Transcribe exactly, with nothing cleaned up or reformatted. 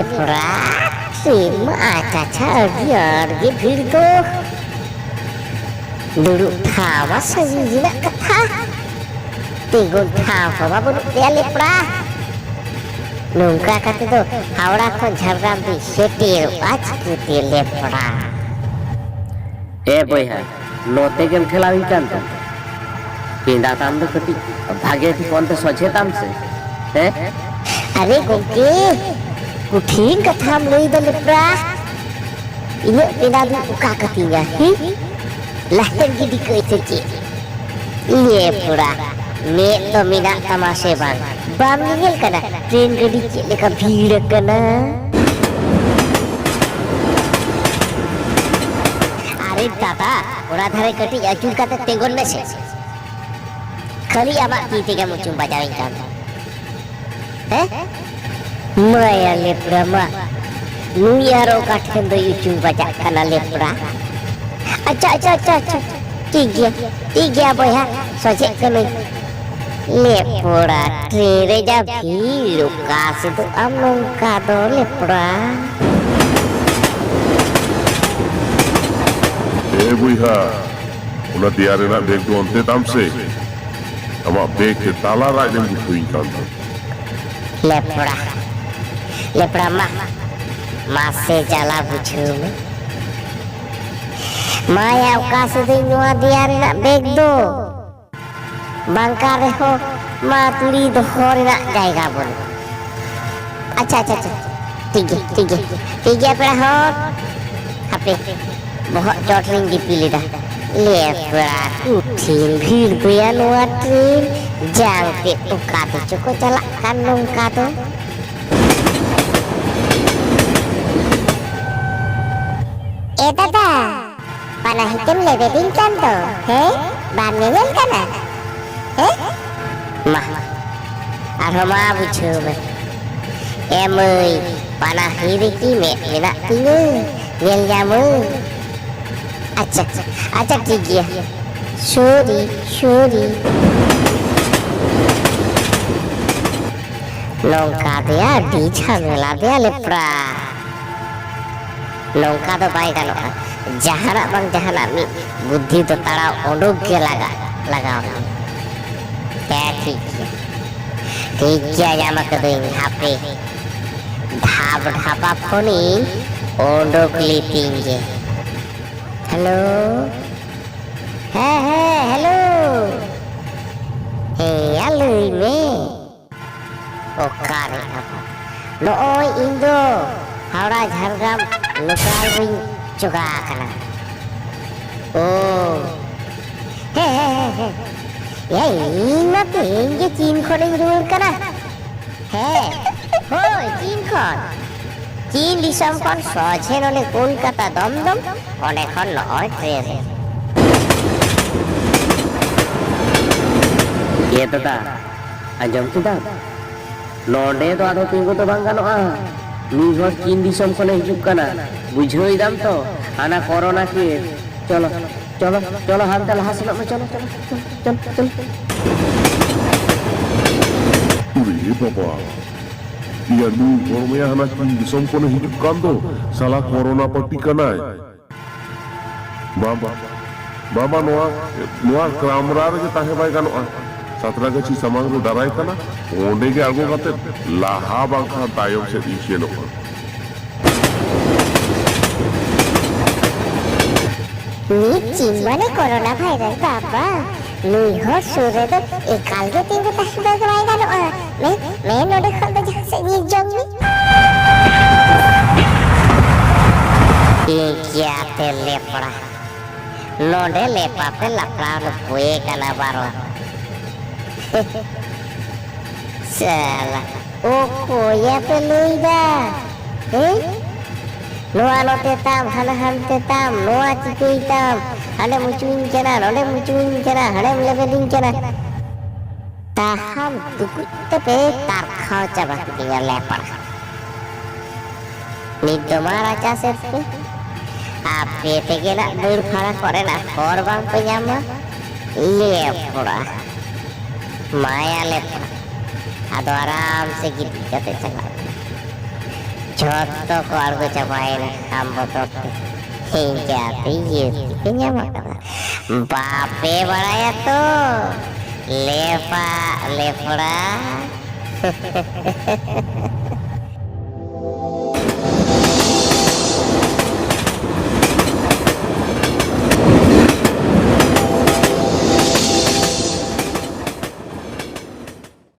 ᱞᱮᱯᱲᱟ, train ᱢᱟ ᱟᱪᱪᱷᱟ ᱟᱪᱪᱷᱟ ᱟᱹᱰᱤ ᱟᱸᱴ ᱜᱮ ᱵᱷᱤᱲ ᱫᱚ᱾ ᱫᱩᱲᱩᱵ ᱴᱷᱟᱶ ᱢᱟ ᱥᱟᱺᱜᱤᱧ ᱨᱮᱱᱟᱜ ᱠᱟᱛᱷᱟ, ᱛᱤᱸᱜᱩᱱ ᱴᱷᱟᱶ ᱦᱚᱸ ᱢᱟ ᱵᱟᱹᱱᱩᱜ ᱛᱟᱭᱟ ᱞᱮᱯᱲᱟ᱾ ᱱᱚᱝᱠᱟ ᱠᱟᱛᱮ ᱫᱚ ᱦᱟᱣᱲᱟ ᱠᱷᱚᱱ ᱡᱷᱟᱲᱜᱨᱟᱢ ᱫᱚᱧ ᱥᱮᱴᱮᱨᱚᱜᱼᱟ ᱪᱤᱠᱟᱹᱛᱮ ᱞᱮᱯᱲᱟ? ᱮ ᱵᱚᱭᱦᱟ, ᱱᱚᱛᱮ ᱜᱮᱢ ᱴᱷᱮᱞᱟᱣᱤᱧ ᱠᱟᱱ ᱫᱚ᱾ ᱯᱮᱸᱫᱟ ᱛᱟᱢ ᱫᱚ ᱠᱟᱹᱴᱤᱡ ᱵᱷᱟᱜᱮ ᱴᱷᱤᱠ ᱚᱱᱛᱮ ᱥᱚᱡᱷᱮ ᱛᱟᱢ ᱥᱮ, ᱦᱮᱸ? ᱟᱨᱮ ᱜᱚᱢᱠᱮ, ᱠᱚᱴᱷᱤᱱ ᱠᱟᱛᱷᱟᱢ ᱞᱟᱹᱭ ᱫᱟ ᱞᱮᱯᱲᱟ᱾ ᱤᱧᱟᱹᱜ ᱯᱮᱸᱫᱟ ᱫᱚ ᱚᱠᱟ ᱠᱟᱹᱛᱤᱧᱟ, ᱦᱤ? ᱞᱟᱦᱮᱨ ᱜᱤᱰᱤ ᱠᱟᱹᱧ ᱥᱮ ᱪᱮᱫ? ᱞᱮᱯᱲᱟ, ᱢᱮᱫ ᱫᱚ ᱢᱮᱱᱟᱜ ᱛᱟᱢᱟ ᱥᱮ ᱵᱟᱝ? ᱵᱟᱢ ᱧᱮᱧᱮᱞ ᱠᱟᱱᱟ ᱴᱨᱮᱱ ᱜᱟᱹᱰᱤ ᱪᱮᱫ ᱞᱮᱠᱟ ᱵᱷᱤᱲ ᱟᱠᱟᱱᱟ? ᱟᱨᱮ ᱫᱟᱫᱟ, ᱚᱱᱟ ᱫᱷᱟᱨᱮ ᱠᱟᱹᱴᱤᱡ ᱟᱹᱪᱩᱨ ᱠᱟᱛᱮ ᱛᱮᱸᱜᱚᱱ ᱢᱮᱥᱮ᱾ ᱠᱷᱟᱹᱞᱤ ᱟᱢᱟᱜ ᱛᱤ ᱛᱮᱜᱮᱢ ᱩᱪᱩᱢ ᱵᱟᱡᱟᱣᱤᱧ ᱠᱟᱱ᱾ ᱦᱮᱸ? ᱢᱟᱭᱟ ᱞᱮᱯᱲᱟ ᱢᱟ᱾ ᱱᱩᱭ ᱟᱨ ᱚᱠᱟ ᱴᱷᱮᱱ ᱫᱚᱭ ᱩᱪᱩᱢ ᱵᱟᱡᱟᱜ ᱠᱟᱱᱟ ᱞᱮᱯᱲᱟ? ᱟᱪᱪᱷᱟ, ᱟᱪᱪᱷᱟ, ᱟᱪᱪᱷᱟ, ᱟᱪᱪᱷᱟ᱾ ᱴᱷᱤᱠ ᱜᱮᱭᱟ, ᱴᱷᱤᱠ ᱜᱮᱭᱟ ᱵᱚᱭᱦᱟ, ᱥᱚᱡᱷᱮᱜ ᱠᱟᱹᱱᱟᱹᱧ᱾ ᱞᱮᱯᱲᱟ, ᱴᱨᱮᱱ ᱨᱮ ᱡᱟ ᱵᱷᱤᱲ, ᱚᱠᱟ ᱥᱮᱫᱚᱜ ᱟᱢ ᱱᱚᱝᱠᱟ ᱫᱚ ᱞᱮᱯᱲᱟ? ᱮ ᱵᱚᱭᱦᱟ, ᱚᱱᱟ ᱫᱮᱭᱟ ᱨᱮᱱᱟᱜ ᱵᱮᱜᱽ ᱫᱚ ᱚᱱᱛᱮ ᱛᱟᱢ ᱥᱮ᱾ ᱟᱢᱟᱜ ᱵᱮᱜᱽ ᱛᱮ ᱛᱟᱞᱟ ᱨᱟᱡᱽ ᱮᱢ ᱜᱩᱴᱷᱩᱭᱤᱧ ᱠᱟᱱ ᱫᱚ᱾ ᱞᱮᱯᱲᱟ, ᱞᱮᱯᱲᱟ ᱢᱟ, ᱢᱟᱥᱮ ᱡᱟᱞᱟ ᱵᱩᱡᱷᱟᱹᱣ ᱢᱮ᱾ ᱢᱟᱭᱟ, ᱚᱠᱟ ᱥᱮᱫᱟᱹᱧ ᱱᱚᱣᱟ ᱫᱮᱭᱟ ᱨᱮᱱᱟᱜ ᱵᱮᱜᱽ ᱫᱚ? ᱵᱟᱝᱠᱟ ᱨᱮᱦᱚᱸ ᱢᱟ ᱛᱩᱲᱤ ᱫᱚᱦᱚ ᱨᱮᱱᱟᱜ ᱡᱟᱭᱜᱟ ᱵᱟᱹᱱᱩᱜ᱾ ᱟᱪᱪᱷᱟ, ᱟᱪᱪᱷᱟ, ᱟᱪᱪᱷᱟ, ᱴᱷᱤᱠ ᱜᱮᱭᱟ, ᱴᱷᱤᱠ ᱜᱮᱭᱟ, ᱴᱷᱤᱠ ᱜᱮᱭᱟ ᱯᱮᱲᱟ ᱦᱚᱲ, ᱦᱟᱯᱮ ᱵᱚᱦᱚᱜ ᱪᱚᱴ ᱨᱤᱧ ᱫᱤᱯᱤᱞ ᱮᱫᱟ᱾ ᱞᱮᱯᱲᱟ, ᱠᱩᱴᱷᱤᱱ ᱵᱷᱤᱲ ᱫᱚᱭᱟ ᱱᱚᱣᱟ ᱴᱨᱮᱱ, ᱡᱟᱝ ᱛᱮᱫ ᱚᱠᱟ ᱛᱮᱪᱚ ᱠᱚ ᱪᱟᱞᱟᱜ ᱠᱟᱱ ᱱᱚᱝᱠᱟ ᱫᱚ᱾ ᱮ ᱫᱟᱫᱟ, ᱯᱟᱱᱟᱦᱤ ᱛᱮᱢ ᱞᱮᱵᱮᱫᱤᱧ ᱠᱟᱱ ᱫᱚ, ᱦᱮᱸ? ᱵᱟᱢ ᱧᱮᱧᱮᱞ ᱠᱟᱱᱟ? ᱦᱮᱸ? ᱢᱟ, ᱟᱨᱦᱚᱸ ᱢᱟ ᱵᱩᱡᱷᱟᱹᱣ ᱢᱮ᱾ ᱮ ᱢᱟᱹᱭ, ᱯᱟᱱᱟᱦᱤ ᱨᱮᱠᱤ ᱢᱮᱫ ᱢᱮᱱᱟᱜ ᱛᱤᱧᱟᱹ? ᱧᱮᱞ ᱧᱟᱢᱟᱹᱧ? ᱟᱪᱪᱷᱟ, ᱟᱪᱪᱷᱟ, ᱴᱷᱤᱠ ᱜᱮᱭᱟ᱾ ᱥᱚᱨᱤ, ᱥᱚᱨᱤ᱾ ᱱᱚᱝᱠᱟ ᱫᱚᱭᱟ ᱟᱹᱰᱤ ᱡᱷᱟᱢᱮᱞᱟ ᱫᱚᱭᱟ ᱞᱮᱯᱲᱟ᱾ ᱱᱚᱝᱠᱟ ᱫᱚ ᱵᱟᱭ ᱜᱟᱱᱚᱜᱼᱟ᱾ ᱡᱟᱦᱟᱱᱟᱜ ᱵᱟᱝ ᱡᱟᱦᱟᱱᱟᱜ ᱢᱤᱫ ᱵᱩᱫᱽᱫᱷᱤ ᱫᱚ ᱛᱟᱲᱟᱣ ᱩᱰᱩᱠ ᱜᱮ ᱞᱟᱜᱟ ᱞᱟᱜᱟᱣ ᱢᱮᱭᱟ᱾ ᱦᱮᱸ, ᱴᱷᱤᱠ ᱜᱮᱭᱟ᱾ ᱴᱷᱤᱠ ᱜᱮᱭᱟ, ᱧᱟᱢ ᱟᱠᱟᱫᱟᱹᱧ᱾ ᱦᱟᱯᱮ, ᱰᱷᱟᱯ ᱰᱷᱟᱯᱟ ᱠᱷᱚᱱᱤᱧ ᱩᱰᱩᱠ ᱞᱤᱛᱤᱧ ᱜᱮ᱾ ᱦᱮᱞᱳ᱾ ᱦᱮᱸ, ᱦᱮᱸ, ᱦᱮᱞᱳ᱾ ᱦᱮᱸᱭᱟ, ᱞᱟᱹᱭ ᱢᱮ᱾ ᱚᱠᱟᱨᱮ ᱟᱵᱚ? ᱱᱚᱜᱼᱚᱭ ᱤᱧ ᱫᱚ ᱦᱟᱣᱲᱟ ᱡᱷᱟᱲᱜᱨᱟᱢ ᱞᱳᱠᱟᱞ ᱨᱤᱧ ᱡᱚᱜᱟ ᱟᱠᱟᱱᱟ᱾ ᱳ, ᱦᱮᱸ, ᱦᱮᱸ, ᱦᱮᱸ, ᱦᱮᱸ᱾ ᱮᱭ, ᱤᱧ ᱢᱟ ᱛᱮᱦᱮᱧ ᱜᱮ ᱪᱤᱱ ᱠᱷᱚᱱᱤᱧ ᱨᱩᱣᱟᱹᱲ ᱠᱟᱱᱟ᱾ ᱦᱮᱸ, ᱦᱳᱭ, ᱪᱤᱱ ᱠᱷᱚᱱ᱾ ᱪᱤᱱ ᱫᱤᱥᱚᱢ ᱠᱷᱚᱱ ᱥᱚᱡᱷᱮ ᱱᱚᱰᱮ ᱠᱳᱞᱠᱟᱛᱟ ᱫᱚᱢ ᱫᱚᱢ, ᱚᱸᱰᱮ ᱠᱷᱚᱱ ᱱᱚᱜᱼᱚᱭ ᱴᱨᱮᱱ ᱨᱮ᱾ ᱮ ᱫᱟᱫᱟ, ᱟᱸᱡᱚᱢ ᱠᱮᱫᱟᱢ? ᱱᱚᱰᱮ ᱫᱚ ᱟᱫᱚ ᱛᱤᱸᱜᱩ ᱫᱚ ᱵᱟᱝ ᱜᱟᱱᱚᱜᱼᱟ᱾ ᱢᱤᱫ ᱦᱚᱲ ᱪᱤᱱ ᱫᱤᱥᱚᱢ ᱠᱷᱚᱱᱮ ᱦᱤᱡᱩᱜ ᱠᱟᱱᱟ, ᱵᱩᱡᱷᱟᱹᱣ ᱮᱫᱟᱢ ᱛᱚ? ᱦᱟᱱᱟ ᱠᱚᱨᱳᱱᱟ ᱠᱮᱥ᱾ ᱪᱚᱞᱚ, ᱪᱚᱞᱚ, ᱪᱚᱞᱚ, ᱦᱟᱱᱛᱮ ᱞᱟᱦᱟ ᱥᱮᱱᱚᱜ ᱢᱮ, ᱪᱚᱞᱚ, ᱪᱚᱞᱚ, ᱪᱚᱞᱚ, ᱪᱚᱞᱚ, ᱪᱚᱞᱚ᱾ ᱩᱨᱮ ᱵᱟᱵᱟ, ᱤᱭᱟᱹ ᱱᱩᱭ ᱦᱚᱲ ᱢᱟᱭᱟ ᱦᱟᱱᱟ ᱪᱤᱱ ᱫᱤᱥᱚᱢ ᱠᱷᱚᱱᱮ ᱦᱤᱡᱩᱜ ᱠᱟᱱ ᱫᱚ, ᱥᱟᱞᱟ ᱠᱚᱨᱳᱱᱟ ᱯᱟᱹᱛᱤ ᱠᱟᱱᱟᱭ᱾ ᱵᱟᱝ, ᱵᱟᱝ, ᱵᱟᱝ, ᱵᱟᱝ, ᱱᱚᱣᱟ, ᱱᱚᱣᱟ ᱠᱟᱢᱨᱟ ᱨᱮᱜᱮ ᱛᱟᱦᱮᱸ ᱵᱟᱭ ᱜᱟᱱᱚᱜᱼᱟ᱾ ᱥᱟᱛᱨᱟᱜᱟᱹᱪᱷᱤ ᱥᱟᱢᱟᱝ ᱨᱮ ᱫᱟᱨᱟᱭ ᱠᱟᱱᱟ, ᱚᱸᱰᱮ ᱜᱮ ᱟᱬᱜᱚ ᱠᱟᱛᱮ ᱞᱟᱦᱟ ᱵᱟᱝᱠᱷᱟᱱ ᱛᱟᱭᱚᱢ ᱥᱮᱫ ᱤᱧ ᱥᱮᱱᱚᱜᱼᱟ᱾ ᱢᱤᱫ ᱪᱤᱱ ᱢᱟᱱᱮ ᱠᱚᱨᱳᱱᱟ ᱵᱷᱟᱭᱨᱟᱥ ᱵᱟᱵᱟ, ᱱᱩᱭ ᱦᱚᱲ ᱥᱩᱨ ᱨᱮᱫᱚ ᱮᱠᱟᱞ ᱜᱮ ᱛᱤᱸᱜᱩ ᱛᱟᱦᱮᱸ ᱫᱚ ᱵᱟᱭ ᱜᱟᱱᱚᱜᱼᱟ᱾ ᱢᱮ, ᱢᱮ ᱱᱚᱰᱮ ᱠᱷᱚᱱ ᱫᱚ ᱡᱟᱦᱟᱸ ᱥᱮᱫ ᱧᱤᱨ ᱡᱚᱝ ᱢᱮ᱾ ᱴᱷᱤᱠ ᱜᱮᱭᱟ ᱛᱮ ᱞᱮᱯᱲᱟ, ᱱᱚᱰᱮ ᱞᱮᱯᱟ ᱯᱮ ᱞᱟᱯᱲᱟ ᱱᱩᱠᱩᱭᱮ ᱠᱟᱱᱟ ᱵᱟᱨᱚ᱾ ᱥᱟᱞᱟ, ᱚᱠᱚᱭᱮ ᱯᱮ ᱞᱟᱹᱭᱫᱟ? ᱦᱮᱸ? ᱱᱚᱣᱟ ᱱᱚᱛᱮ ᱛᱟᱢ, ᱦᱟᱱᱟ ᱦᱟᱱᱛᱮ ᱛᱟᱢ, ᱱᱚᱣᱟ ᱪᱤᱠᱟᱹᱭ ᱛᱟᱢ, ᱦᱟᱸᱰᱮᱢ ᱩᱪᱩᱧ ᱠᱟᱱᱟ, ᱱᱚᱰᱮᱢ ᱩᱪᱩᱧ ᱠᱟᱱᱟ, ᱦᱟᱸᱰᱮᱢ ᱞᱮᱵᱮᱫᱤᱧ ᱠᱟᱱᱟ᱾ ᱛᱟᱦᱟᱢ ᱴᱩᱠᱩᱡ ᱛᱮᱯᱮ ᱛᱟᱨᱠᱷᱟᱣ ᱪᱟᱵᱟ ᱠᱤᱫᱤᱧᱟ ᱞᱮᱯᱲᱟ᱾ ᱱᱤᱛ ᱫᱚ ᱢᱟ ᱨᱟᱪᱟ ᱥᱮᱫ ᱯᱮ᱾ ᱟᱯᱮ ᱛᱮᱜᱮ ᱱᱟᱜ ᱫᱟᱹᱲ ᱯᱷᱟᱲᱟ ᱠᱚᱨᱮᱱᱟᱜ ᱦᱚᱨ ᱵᱟᱝ ᱯᱮ ᱧᱟᱢᱟ᱾ ᱞᱮᱯᱲᱟ᱾ ᱢᱟᱭᱟ ᱞᱮᱯᱲᱟ᱾ ᱟᱫᱚ ᱟᱨᱟᱢ ᱥᱮ ᱜᱤᱛᱤᱡ ᱠᱟᱛᱮ ᱪᱟᱞᱟᱜ ᱢᱮ᱾ ᱡᱷᱚᱛᱚ ᱠᱚ ᱟᱬᱜᱚ ᱪᱟᱵᱟᱭᱮᱱᱟ ᱟᱢ ᱵᱚᱛᱚᱨ ᱛᱮ᱾ ᱤᱧ ᱪᱮ ᱟᱯᱮ ᱤᱭᱟᱹ ᱠᱚ ᱧᱟᱢ ᱟᱠᱟᱫᱟ᱾ ᱵᱟᱯᱮ ᱵᱟᱲᱟᱭᱟ ᱛᱚ, ᱞᱮᱯᱟ ᱞᱮᱯᱲᱟ᱾